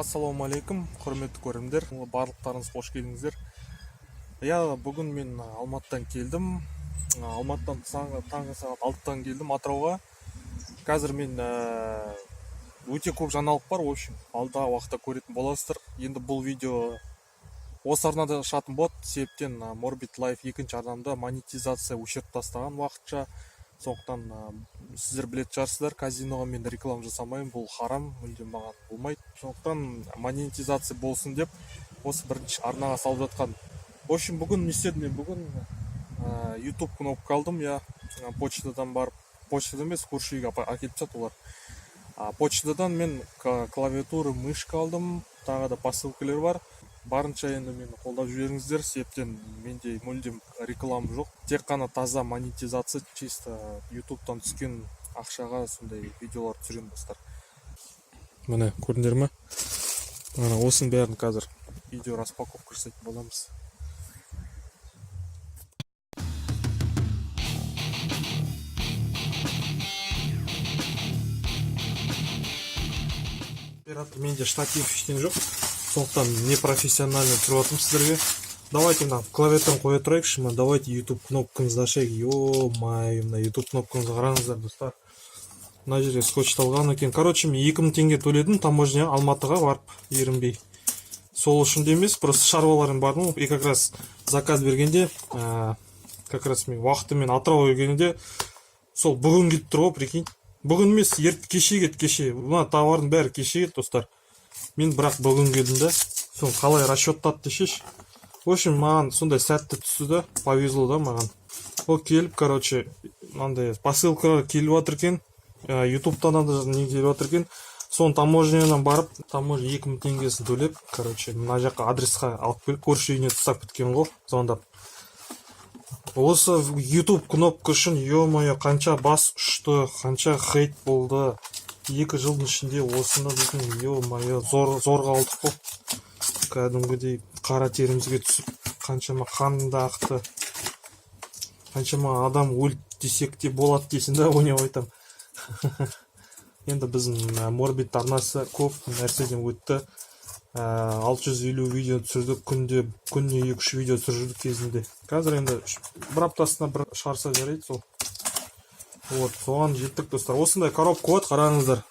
Ассалаумағалейкум, құрметті көрермендер! Барлықтарыңыз қош келдіңіздер. Иә, бүгін мен Алматыдан келдім. Алматыдан таңғы сағат 6-дан келдім Атырауға. Қазір мен өте көп жаңалық бар, в общем, алдағы уақытта көретін боласыздар. Енді бұл видео осы арнада шығатын болады, себептен Morbid Life екінші арнамда монетизация өшіріп тастаған уақытша. Сондықтан сіздер білетін шығарсыздар, казиноға мен реклама жасамаймын, бұл харам, мүлдем маған болмайды. Сондықтан монетизация болсын деп осы бірінші арнаға салып жатқан. В общем, бүгін не істедім мен? Бүгін YouTube кнопка алдым, иә, почтадан барып, почтадан емес, көрші үйге әкеліп тастады олар. Почтадан мен клавиатура, мышка алдым, тағы да посылкалар бар. Барынша енді мені қолдап жіберіңіздер, себептен менде мүлдем реклама жоқ, тек қана таза монетизация, чисто ютубтан түскен ақшаға сондай видеолар түсіремін, достар. Міне, көрдіңдер ме? Міне, осының бәрін қазір видео распаковка жасайтын боламыз. Оператор, менде штатив, ештеңе жоқ, сондықтан непрофессионально түсіріп жатырмын сіздерге. Давайте мына клавиатураны қоя тұрайықшы. Мына, давайте YouTube кнопкамызды ашайық. Ё-моё, мына YouTube кнопкамызды қараңыздар, достар. Мына жерге скотчталған екен. Короче, мен 2000 теңге төледім таможня, Алматыға барып, ерінбей. Сол үшін де емес, просто шаруаларым бардым и как раз заказ бергенде как раз мен уақытымен Атырауға келгенде, сол бүгін келіп тұр ғой, прикинь. Бүгін емес, кеше келді, кеше. Мына товардың бәрі кеше келді, достар. Мен бірақ бүгін келдім да. Соны қалай расчеттады десеші. В общем, маған сондай сәтті түсті да, повезло да маған. Ол келіп, короче, мынандай посылкалар келіп жатыр екен, ютубтан да не келіп жатыр екен. Соны таможнядан барып, таможня 2000 теңгесін төлеп, короче, мына жаққа адресқа алып келіп, көрші үйіне тастап кеткен ғой звондап. Осы YouTube кнопка үшін, ё-моё, қанша бас ұшты, қанша хейт болды 2 жылдың ішінде. Осыны дейтін, ё-моё, зор зорға алдық қой. Кәдімгідей қара терімізге түсіп, қаншама қан да ақты, қаншама адам өлді десек те болады дейсің да, ойнап айтамын. Енді біздің Морбит арнасы көп нәрседен өтті. 650 видео түсірдік, күнде, күніне екі үш видео түсіріп жүрдік кезінде. Қазір енді бір аптасына бір шығарса жарайды сол. Вот соған жеттік, достар. Осындай коробка болады, қараңыздар.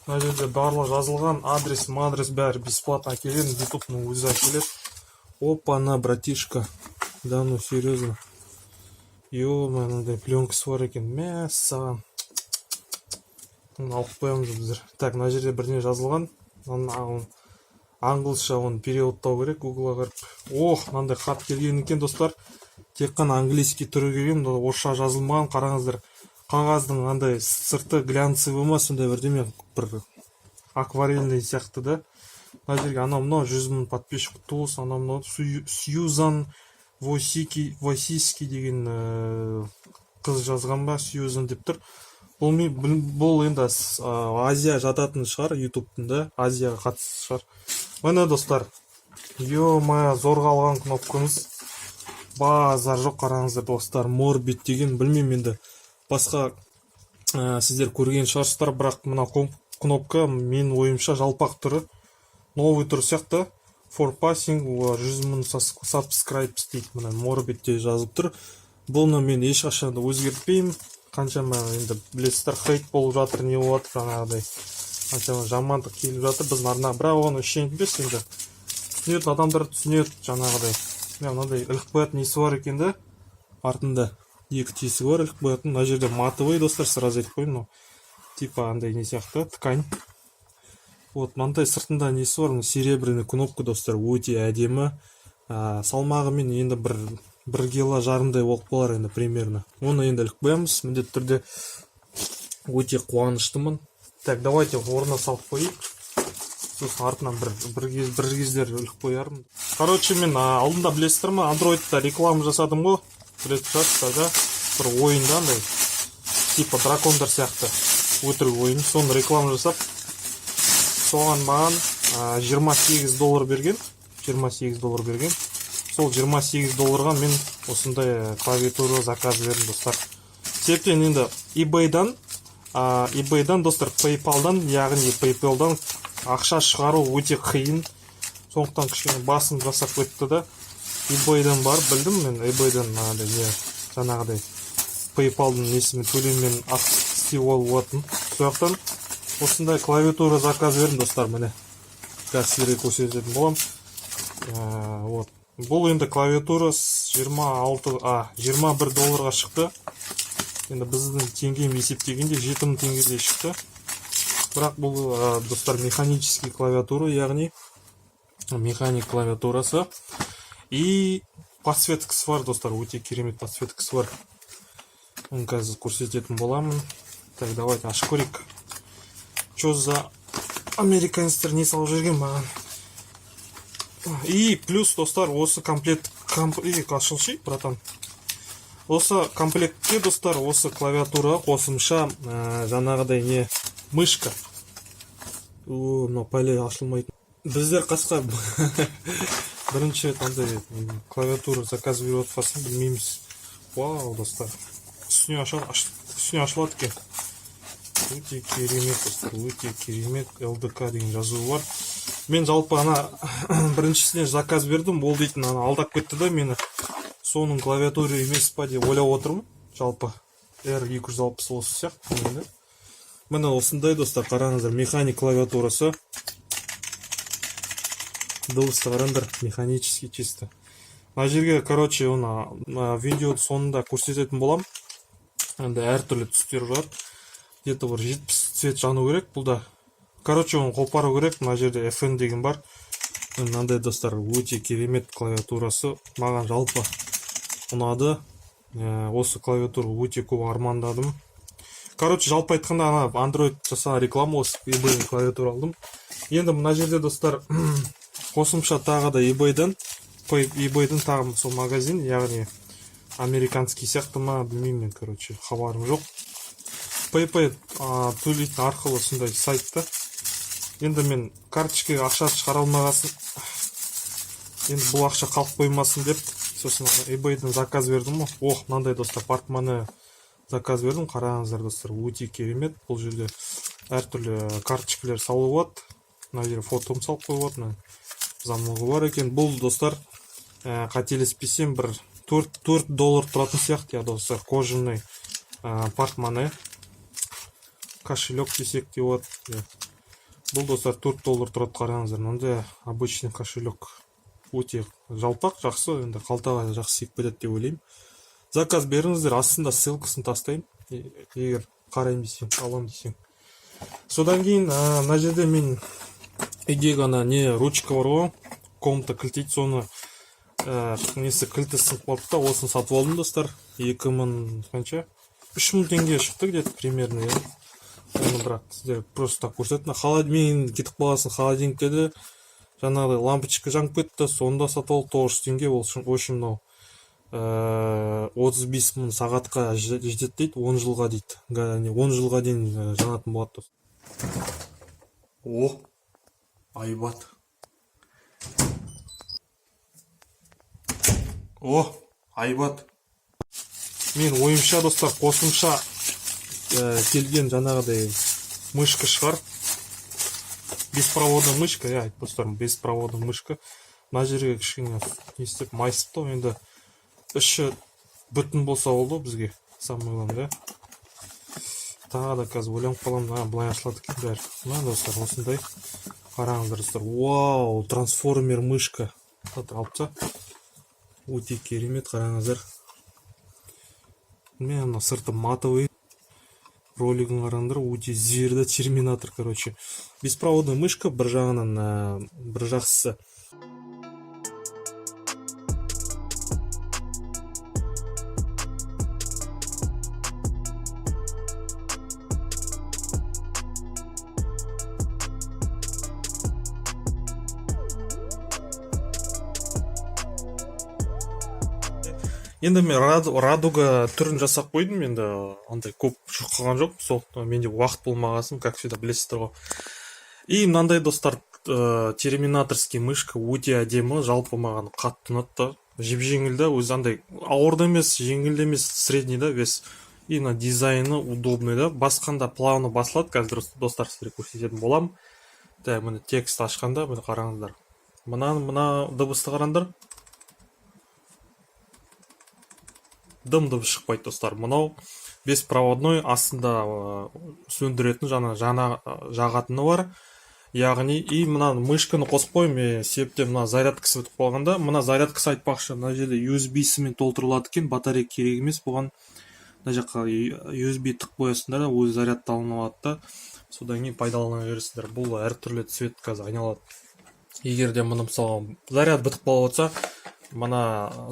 Мына жерде барлығы жазылған, адрес мадрес бәрі. Бесплатно әкелген, ютубтың өзі әкеледі. Опа на, братишка, да ну, серьезно? Е, мынандай пленкасы бар екен, мәссаған. Оны алып қоямыз біздер. Так, мына жерде бірдеңе жазылған. Ағылшынша, оны переводтау керек гуглға кіріп. Ох, мынандай хат келген екен, достар. Тек қана английский түрі келген, мында орысша жазылмаған. Қараңыздар, қағаздың андай сырты глянцевый ма, сондай бірдеме, бір акварельный сияқты да. Мына жерге анау мынау 100 000 подписчик құтты болсын, анау мынау Сьюзан Восики Васиски деген қыз жазған ба, Сьюзан деп тұр. Бұл бұл енді Азия жататын шығар, ютубтың да Азияға қатысты шығар. Міне, достар, ё-моё, зорға алған кнопкамыз, базар жоқ. Қараңыздар, достар, Морбит деген. Білмеймін енді, басқа сіздер көрген шығарсыздар, бірақ мына кнопка, менің ойымша, жалпақ түрі, новый түрі сияқты. For passing 100 000 subscribes дейді. Мына Морбитте жазып тұр. Бұны мен ешқашан да өзгертпеймін. Қаншама енді, білесіздер, хейт болып жатыр, не болып жатыр, жаңағыдай қаншама жамандық келіп жатыр біздің арнаға, бірақ оны ештеңе етпес. Енді түсінетін адамдар түсінеді. Жаңағыдай, міне, мынандай іліп қоятын несі бар екен да, артында екі тесігі бар іліп қоятын. Мына жерде матовый, достар, сразу айтып қояйын, мынау типа андай не сияқты, ткань. Вот мынандай сыртында несі бар, мына серебряный кнопка, достар, өте әдемі. Салмағымен енді бір кило жарымдай болып қалар енді примерно. Оны енді іліп қоямыз міндетті түрде. Өте қуаныштымын. Так, давайте орнына салып қояйық, сосын артынан бір кездері іліп қоярмын. Короче, мен алдында, білесіздер ма, андроидта реклама жасадым ғой, білетін шығарсыздар да, бір ойында, андай типа дракондар сияқты өтірік ойын. Соны реклама жасап, соған маған 28 доллар берген, 28 доллар берген. Сол 28 долларға мен осындай клавиатура заказ бердім, достар. Себептен енді eBayдан, достар, PayPal'дан, яғни PayPal'дан Ақша шығару өте қиын, сондықтан кішкене басым жасап кетті да. eBay-дан барып білдім мен, eBay-дан мынандай не, жаңағыдай PayPal-дың несімен, төлеммен істеуге болатын. Сол жақтан осындай клавиатура заказ бердім, достар. Міне, қазір сіздерге көрсететін боламын. Вот бұл енді клавиатура 26, а 21 долларға шықты. Енді біздің теңгемен есептегенде 7000 теңгедей шықты. Бірақ бұл, достар, механический клавиатура, яғни механик клавиатурасы, и подсветкасы бар, достар, өте керемет подсветкасы бар. Оны қазір көрсететін боламын. Так, давайте ашып көрейік. Че за американецтер не салып жіберген маған? И плюс, достар, осы комплект и ашылшы, братан. Осы комплектке, достар, осы клавиатураға қосымша жаңағыдай не, мышка. О, мынау пәле ашылмайтын. Біздер қасқа бірінші рет андай клавиатура заказ беріп жатқасын, білмейміз. Вау, достар, үстіне ашады, үстіне ашылады екен. Өте керемет, достар, өте керемет. ЛДК деген жазуы бар. Мен жалпы ана біріншісіне заказ бердім, ол дейтін ана алдап кетті да мені. Соның клавиатура емес па деп ойлап отырмын. Жалпы R 260 осы сияқты енді. Міне, осындай, достар, қараңыздар, механик клавиатурасы. Дыбысты қараңдар, механический чисто. Мына жерге, короче, оны видео соңында көрсететін боламын. Енді әртүрлі түстер бар, где то бір 70 цвет жану керек бұл да. Короче, оны қопару керек. Мына жерде FN деген бар. Мынандай, достар, өте керемет клавиатурасы, маған жалпы ұнады. Осы клавиатура өте көп армандадым. Короче, жалпы айтқанда, ана Android жасаған реклама, осы eBay клавиатура алдым. Енді мына жерде, достар, қосымша тағы да eBay-дан тағы сол магазин, яғни американский сияқты ма, білмеймін мен, короче, хабарым жоқ. PayPal төлейтін арқылы сондай сайтта. Енді мен карточкаға ақша шығара алмағасын, енді бұл ақша қалып қоймасын деп, сосын eBay-ден заказ бердім ғой. Ох, мынандай, достар, портмоне заказ бердім. Қараңыздар, достар, өте керемет. Бұл жерде әртүрлі карточкалар салуға болады. Мына жерге фотом салып қоюға болады. Мына замогы бар екен. Бұл, достар, қателеспесем, бір 4 доллар тұратын сияқты, иә, достар. Кожаный портмоне, кошелек десек те болады, иә. Бұл, достар, 4 доллар тұрады. Қараңыздар, мынандай обычный кошелек, өте жалпақ, жақсы, енді қалтаға жақсы сиіп кетеді деп ойлаймын. Заказ беріңіздер, астында ссылкасын тастаймын, егер қараймын десең, аламын десең. Содан кейін мына жерде мен үйдегі ана не, ручка бар ғой, комната кілтейді, соны несі, кілті сынып қалды да, осыны сатып алдым, достар. 2000 қанша, 3000 теңге шықты где то примерно, иә. Оны бірақ сіздер просто так көрсеттім. Мен кетіп қалғасын холодильникте де жаңағыдай лампочка жанып кетті, соны да сатып алдым, 900 теңге. Ол үшін, в общем, мынау 35 000 сағатқа жетеді дейді, 10 жылға дейді. Не, 10 жылға дейін жанатын болады. О, айбат. О, айбат. Мен ойымша, достар, қосымша келген жаңағыдай мышка шығар, беспроводный мышка, иә, достар, беспроводный мышка. Мына жерге кішкене не істеп майысыпты ғой. Енді іші бүтін болса болды ғой бізге, самое главное, да. Тағы да қазір ойланып қаламын. А, былай ашылады екен бәрі. Мына, достар, осындай, қараңыздар, достар, вау, трансформер мышка. Алып таста, өте керемет, қараңыздар. Міне, мына сырты матовый, ролигін қараңдар, өте зверь да, терминатор. Короче, беспроводный мышка бір жағынан бір жақсысы. Енді мен радуга түрін жасап қойдым. Енді андай көп шұқыған жоқ, сол менде уақыт болмағасын, как всегда, білесіздер ғой. И мынандай, достар, терминаторский мышка, өте әдемі, жалпы маған қатты ұнады да. Жеп жеңіл да өзі, андай ауыр да емес, жеңіл де емес, средний да вес. И мына дизайны удобный да, басқанда плавно басылады. Қазір, достар, сіздерге көрсететін боламын. Так, міне, текст ашқанда, міне, қараңыздар, мына дыбысты қараңдар, дым дыбыс шықпайды, достар. Мынау беспроводной, астында сөндіретін, жаңа жағатыны бар, яғни. И мына мышканы қосып қоймын мен, себептен мына зарядкасы бітіп қалғанда. Мына зарядкасы, айтпақшы, мына жерде USB-сімен толтырылады екен, батарея керек емес бұған. Мына жаққа USB тығып қоясыңдар да, өзі зарядталынып алады да, содан кейін пайдалана бересіңдер. Бұл әртүрлі цвет қазір айналады. Егер де мына, мысалға, заряд бітіп қалып жатса, мына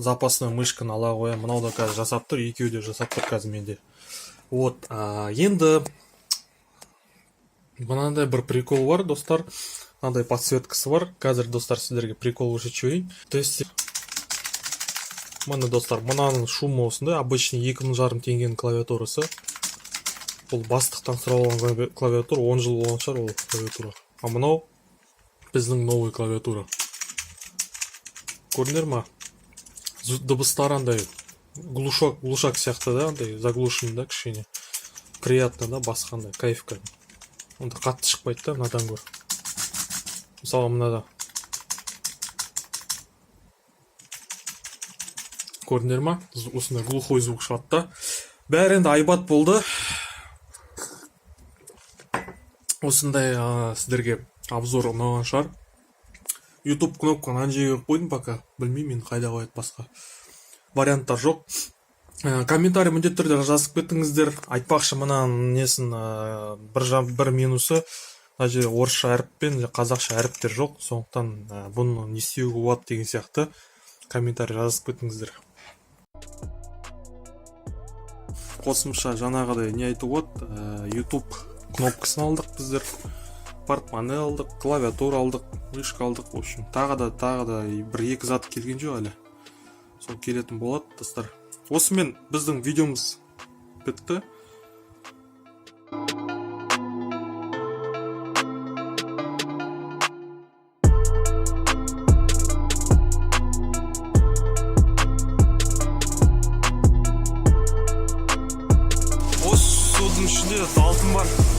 запасной мышканы ала қоямын. Мынау да қазір жасап тұр, екеуі де жасап тұр қазір менде. Вот, енді мынандай бір прикол бар, достар, мынандай подсветкасы бар. Қазір, достар, сіздерге прикол көрсетіп жіберейін. То есть міне, достар, мынаның шумы осындай. Обычный 2,5 мың теңгенің клавиатурасы. Бұл бастықтан сұрап алған клавиатура, 10 жыл болған шығар ол клавиатура. А мынау біздің новый клавиатура, көрдіңдер ма? Дыбыстары андай глушак, глушак сияқты да, андай заглушенный да, кішкене приятно да, басқанда кайф кәдімгі. Онда қатты шықпайды да мынадан гөрі. Мысалы, мынада көрдіңдер ма, осындай глухой звук шығады да. Бәрі енді айбат болды. Осындай сіздерге обзор ұнаған шығар. YouTube кнопканы ана жерге қойдым пока, білмеймін енді қайда қояды, басқа варианттар жоқ. Комментарий міндетті түрде жазып кетіңіздер. Айтпақшы, мынаның несін, бір минусы: мына жерде орысша әріп пен қазақша әріптер жоқ, сондықтан бұны не істеуге болады деген сияқты комментарий жазып кетіңіздер. Қосымша жаңағыдай не айтуға болады, YouTube кнопкасын алдық біздер, портмоне алдық, клавиатура алдық, мышка алдық. В общем, тағы да бір екі зат келген жоқ әлі, сол келетін болады, достар. Осымен біздің видеомыз бітті. Осы судың ішінде алтын бар.